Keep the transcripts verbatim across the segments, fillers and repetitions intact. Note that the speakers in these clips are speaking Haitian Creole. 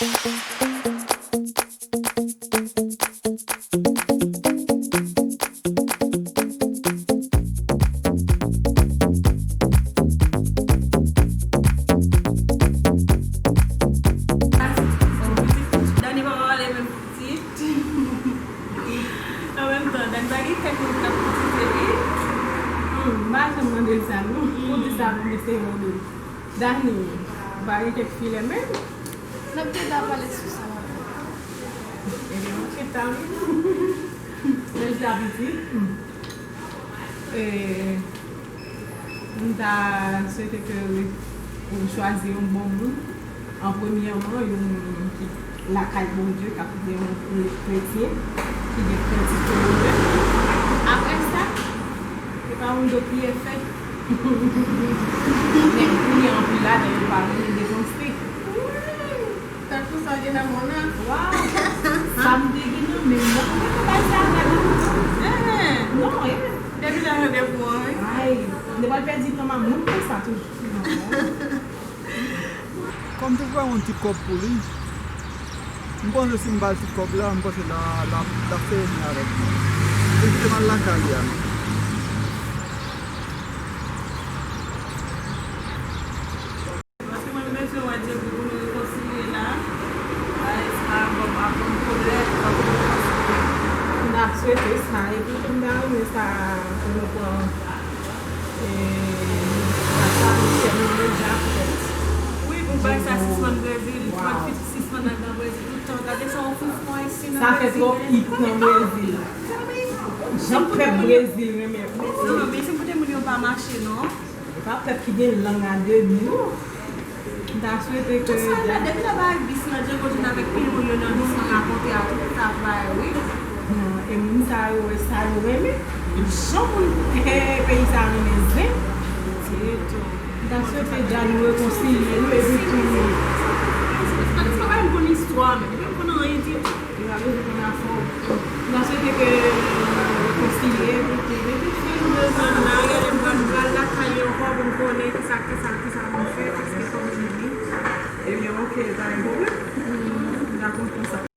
Dani pa pale menm pitit. An menm tan, Dani pa gen kèk moun k ap kritike li. Hmm, m pa janm mande l sa, non. Pou di sa, pou mesye yo di. Dani, ou pa gen kèk filè menm? N ap gentan pale sou sa la. Ebyen, ok, ta wi. Men sa pitit. E, m ta swete ke ou chwazi yon bon moun. An premyèman, yon moun ki lakay Bondye, k ap gen yon kretyen, ki gen kretyen Bondye. Apre sa, se pa yon dot ki e fèt. Men kounye a anpil ladan yo pa vle depanse. Tankou sa gen nan mòn nan. Waw! Sa m te gen nan men m nan, mwen pa bay sa a gade. Non, e. Depi lè randevou an, wi. Ay, m te pral pèdi tan mamoun konsa toujou. Non. Kòm te pran yon ti kòb pou li, m panse si m ba l ti kòb la, m panse l a, l a, l ap fè vin avèk mwen. Li kite m al lakay li a. Paske mwen bezwen wè Dye pou nou rekonsilye la. Alèz pa bon, pa bon pwoblèm, pa bon rekonsilye. M ta swete sa, epi m ta renmen sa pou nou pran, e, sa nou fè nou deja fèt. Wi, pou bagay sa sispann Brezil, pou bagay sispann nan Brezil tout tan. Gade sa yon foufou ayisyen nan Brezil. Sa fè twòp it nan Brezil. Jan pèp Brezil renmen. Non, men se pou de moun yo pa mache, non. E pa pèp ki gen lang a de mi, non. M ta swete ke. Tout sa la, depi lè bay bis nan Django Junior avèk pil moun yo nan bis nan rakonte a tout sa bay, wi. Non, e moun sa yo, e sa yo renmen. Jan moun, e, peyi sa renmen zen. M ta swete Djani rekonsilye nou epi tou. Sa bay m konn istwa, men depi m konn anyen ditou. Yo pa bezwen konn afè w. M ta swete ke nou rekonsilye, epi ke, epi ke nou bezwen. Nan rele m pral, pral lakay li ankò pou m konnen kisa, kisa, kisa pou m fè, paske fò m vini. Ebyen, ok, pa gen pwoblèm. M ta kontan sa.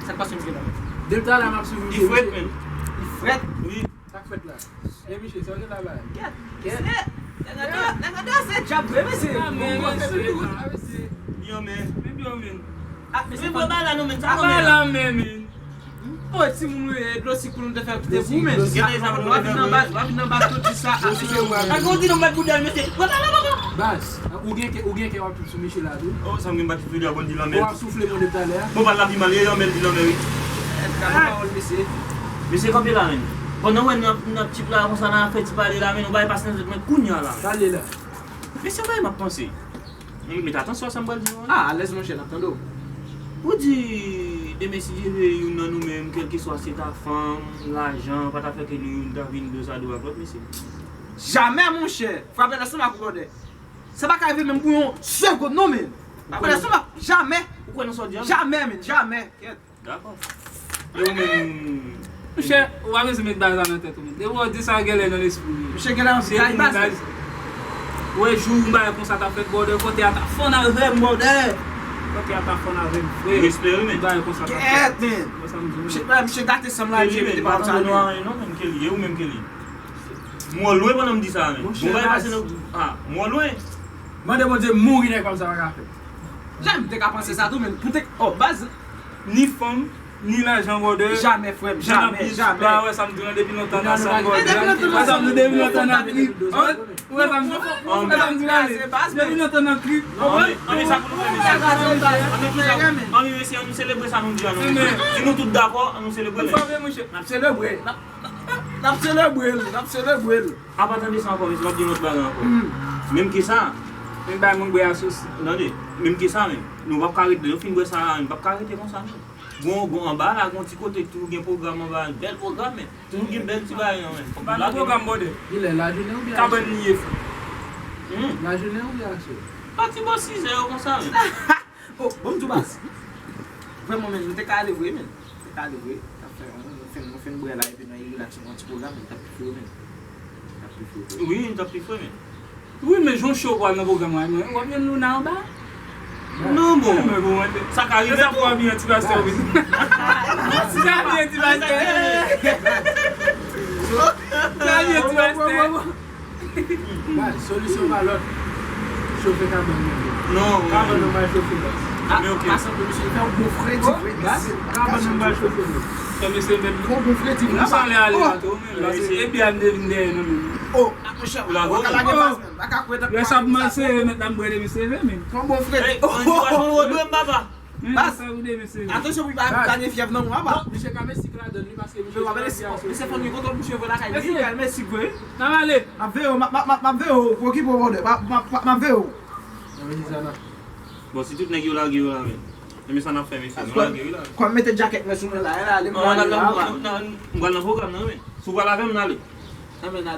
Sa k pase, misye la? Depi talè m ap swiv misye. Li frèt, men. Li frèt? Wi. Sa k fèt la? E misye, sa w te la bay? Kèt. Kèt. Nèg an do, nèg an do se djab vre, mesye. Li anmè. Li anmè. Ah, mesye, pa bay la non, men. Sa pa bay la, men. Oh, timoun, wi, dlo sik pou nou te fè kite pou, men. Gade sa, w ap vin nan baz, w ap vin nan baz tout di sa. Sa k ou di non, mèt boudèl, mesye. Wè, pa la, pa la. Baz, ou gen kè, ou gen kè w ap sou misye la tou. Oh, sa m gen batri tou, a bon di lanmè. Ou ap soufle mwen depi talè a. Bon, pa la pi mal, e lanmè, di lanmè, wi. Gade pawòl, mesye. Mesye, kanpe la, men. Pandan w wè n ap, n ap ti pla konsa, n ap fè ti pale la, men nou bay pas nan tèt mwen kounya la. Pale la. Mesye, w wè m ap panse. Mwen met atansyon a sa m pral di nou an. Ah, alèz, monchè, n ap tande w. Ou di, demen, si Dye vle, youn nan nou menm, kèlkeswa se ta fanm, lajan, pa ta fè ke nou youn ta vin dozado ak lòt, mesye. Jamè, monchè! Frape nan stomak ou, brother. Sa pa ka rive menm pou yon segonn, non, men. Frape nan stomak, jamè! Ou kwè nan sa w di a, men? Jamè, men, jamè. Kèt. Dakò. E ou menm? Monchè, ou pa bezwen met bagay sa nan tèt ou, men. Depi w di sa, genlè nan lespri w ye. Monchè, genlè anvi kay baz. Ou wè jou yon bagay konsa ta fèt, brother, kote a ta fann avè m, brother. Kote a ta fann avè m, frè. Respè, wi, men. Yon bagay konsa ta fèt. Kèt, men. Monchè, monchè gate san m la, misye mete pa sa, men. Non, men, Kelly, e ou menm, Kelly? M wè w lwen pandan m di sa, men. Bon bagay pase nan, ah, m wè w lwen. Mande Bondye mouri nèg pa m sa pa ka fèt. Janm te ka panse sa tou, men pou te, oh, baz. Ni fanm, Ni lajan, brother. Jamè, frè m, jamè, jamè. Ou pa wè sa m di w lan depi lontan nan san, brother. Ou wè sa m di w depi lontan nan trip. Ou wè sa m di w lan depi lontan nan trip. Ann, ann, sa pou nou fè, mesye. Ann, mesye, ann nou selebre sa nou di an, non, mesye. Si nou tout dakò, ann nou selebre l. N ap selebre. N ap, n ap selebre l. N ap selebre l. Apa tande sa ankò, mesye, m ap di yon lòt bagay ankò. Menm ke sa. Menm bagay moun bwè a sou. Tande, menm ke sa, menm. Nou p ap ka rete, nou fin bwè sa, nou p ap ka rete konsa, menm. Gon, gon, anba la, gon ti kote tou gen pwogram anba, bèl pwogram, men. Tou gen bèl ti bagay, men. Anba la, pwogram, brother. Kilè, lajounen oubyen aswè? Kabann li ye, frè. Hmm. Lajounen oubyen aswè? Pati bò sizè yo konsa, men. Oh, bon, m di w baz. Vrèman, men, nou te ka ale vre, men. Nou te ka ale vre. N ap fè, nou fin, nou fin bwè la, epi nou relax, yon ti pwogram, men, t ap pi fre, men. T ap pi fre, vre. Wi, t ap pi fre, men. Wi, men jan w cho pral nan pwogram la, men w ap jwenn Luna anba? Non, bon. Sa ka rive tou. Sa pou w abi yon ti pastè, wi. Sa abi yon ti pastè. Sa abi yon ti pastè. Baz, solisyon pa lòt. Chofe kabann nan. Non, wi. Kabann nan pral chofe, baz. Men ok. Kabann nan pral chofe, non. Fè mesye menm. Fè w gonfle ti vre. N ap ale, ale la tou, men. Paske epi a m te vin dèyè nou, men. Oh, monchè, ou ka lage baz, men. Lè sa ap mal sere, mèt la m bwè depi seve, men. Fè w gonfle. Hey, Andy, w ap jwenn wòdwèm, papa. Baz, atansyon pou pa gade fyèv nan mwen, papa. Misye ka mèsi ladann li, paske misye fè yon kontwòl, misye voye lakay li. Misye ka mèsi vre. N ap ale. M ap veye w, m ap, m ap, m ap, m ap veye w, okipe w, brother. M ap, m ap, m ap veye w. Bon, si tout nèg yo lage yo la, men. Men sa n ap fè, mesye, nou lage yo la. Kòm mete djakèt mwen sou mwen la, e la, ale m ale la. M pral nan pwogram nan, men. Si w pral avè m, n ale.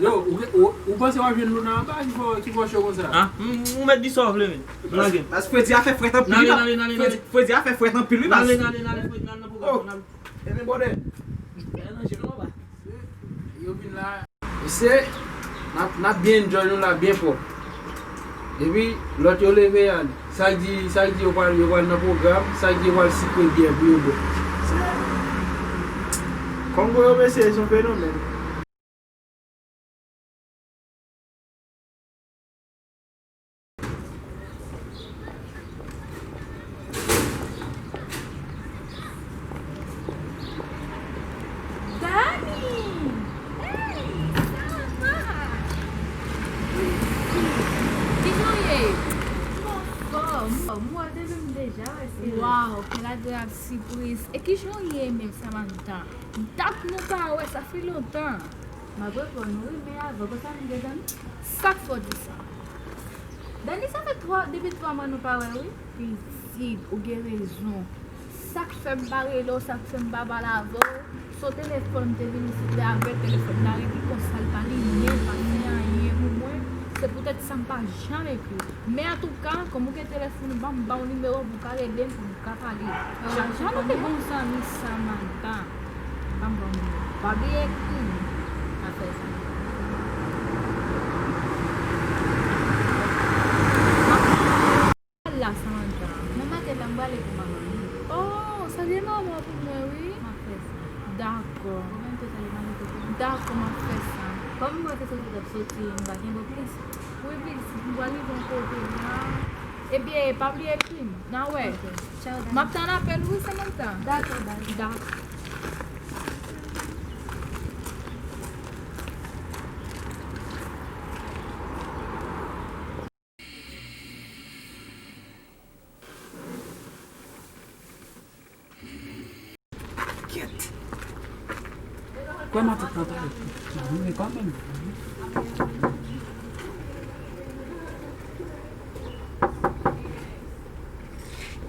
Yo, ou, ou, ou panse w ap jwenn Luna anba ki fè, ki fè w cho konsa? Ah, m, ou mèt di sa w vle, men. M lage. Baz, fredi a fè frèt anpil, wi, baz. N ale, n ale, n ale, n ale. Fredi, fredi a fè frèt anpil, wi, baz. N ale, n ale, n ale, fredi, n al nan pwogram, n al. Ebyen, brother. Gade nan je nou anba. Yo vin la. Mesye, n ap, n ap byen enjoy nou la, byen pwòp. Epi, lòt yo leve y ale. Sa k di, sa k di yo pral, yo pral nan pwogram, sa k di yo pral sikre byè pou yo bwè. Kongo yo, mesye, se yon fenomèn. Dani! Hey, sa va? Kijan w ye? M anfòm. M wè w depi m deja wè se. Waw, kèl agreab sipriz. E kijan w ye menm, Samantha? Dat nou pa wè, sa fè lontan. M ap reponn ou wi, men avan, konsa nou gen zanmi. Sa k fè w di sa? Dani, sa fè twa, depi twa mwa nou pa wè, wi. Pitit, ou gen rezon. Sa k fè m pa rele w, sa k fè m pa pale avè w, se yon telefòn m te vin isit la avè l, telefòn la rete konsa, l pa limen, l pa fè anyen pou mwen. Se poutèt sa m pa janm ekri w. Men antouka, kòm ou gen telefòn ou, ban m ba w nimewo pou w ka rele m, pou nou ka pale. Jan, jan nou te bon zanmi, Samantha. Ban m ba w nimewo. Pa bliye ekri m. Pa fè sa. Al la, Samantha. Nan maten la, m prale pou manman li. Oh, salye manman pou mwen, wi. M ap fè sa. Dakò. Ou menm tou, salye manman pou mwen. Dakò, m ap fè sa. Kòm m wè se soti w t ap soti, m pa gen bon plis. Wi, plis, m pral rive yon kote la. Ebyen, pa bliye ekri m. N a wè. Ok. Tchaw, Dani. M ap tann apèl ou, wi, Samantha. Dakò, baz. Dakò. Kèt. Kwè matant lan pale. Nan mwen kanmenm.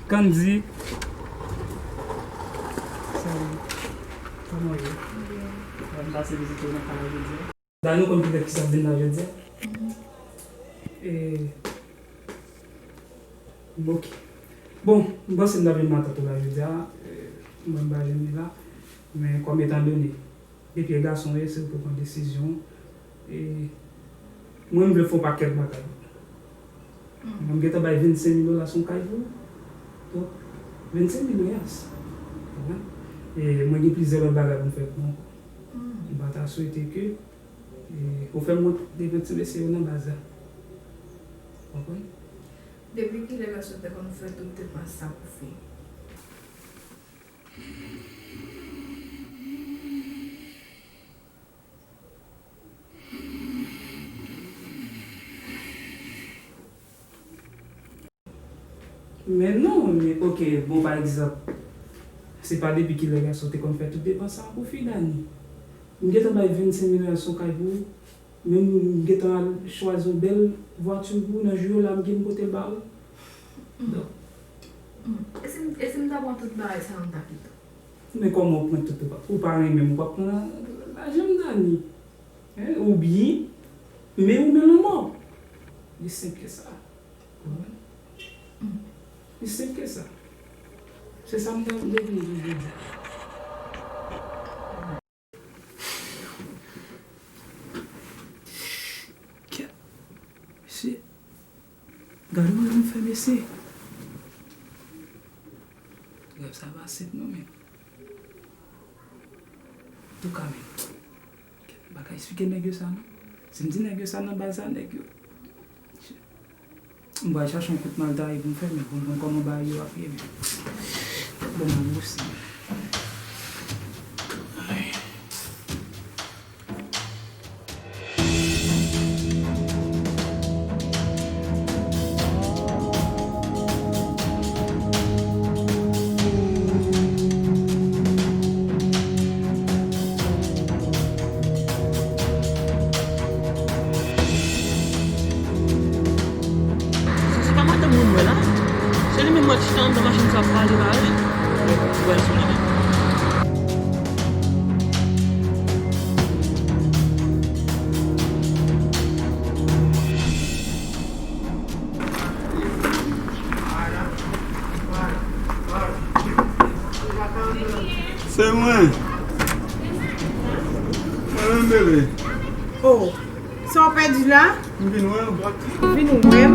Kandi. Salut. Kòman w ye? Byen. Mwen pase vizite w nan kay la jodi a. Dani, ou konn poutèt kisa m vin la jodi a? Mhm. E, ok. Bon, m panse m ta vin matant ou la jodi a, e, mwen m pa jwenn li la. Men kòm etandone, depi e gason w ye, se ou pou pran desizyon. E, mwen m vle fè yon pakèt bagay. Mhm. Mwen m gentan bay vennsenk mil dola sou yon kay pou ou. Donk, vennsenk mil, yes. Konprann? E mwen gen plizyè lòt bagay pou m fè pou ou ankò. Mhm. M pa ta swete ke E, ou fè m wont devan ti mesye yo nan baz la. Konprann? Depi kilè gason te konn fè tout depans sa pou fi? Men non, men ok, bon, pa egzanp, se pa depi kilè gason te konn fè tout depans sa a pou fi, Dani? M gentan bay vennsenk mil riyal sou kay pou ou, men m gentan al chwazi yon bèl vwati pou ou nan jou yo la, m gen m pote l ba ou. Donk, e si m, e si m ta pran tout bagay sa yo, m ta kite w? Men kòman w pran tout, ou pa, ou pa renmen m, ou p ap pran lajan m, Dani. Hein? Ou byen, men ou men lanmò. Li senp ke sa. Ou konprann? Li senp ke sa. Se sa m te, m te vin di jodi a. Kèt. Mesye. Gade mwen vin fè, mesye. Rèv sa pa senp non, men. Antouka, men. M pa ka eksplike nèg yo sa, non. Si m di nèg yo sa nan baz la, nèg yo. M pral chache yon kout maltare pou m fè, men pou m konn kòman bagay yo ap ye, men. Bon, m ap bousi. Se pa madanm mwen m wè la. Se li menm mwen chita anndan machin sa ap pale la wi. Wè l sou li menm. Se mwen. Mwen menm, bebe. Oh, sa w pèdi la? M vin wè w. Vin wè m.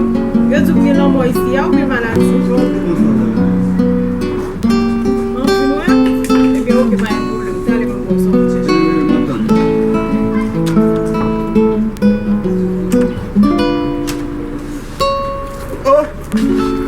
Yo di w gen lanmò isi a, ou gen maladi? An, vin wè m? Ebyen, oke, pa gen pwoblèm. Talè m ap wè w sa w ap chèche. Ebyen, m ap tann. Oh!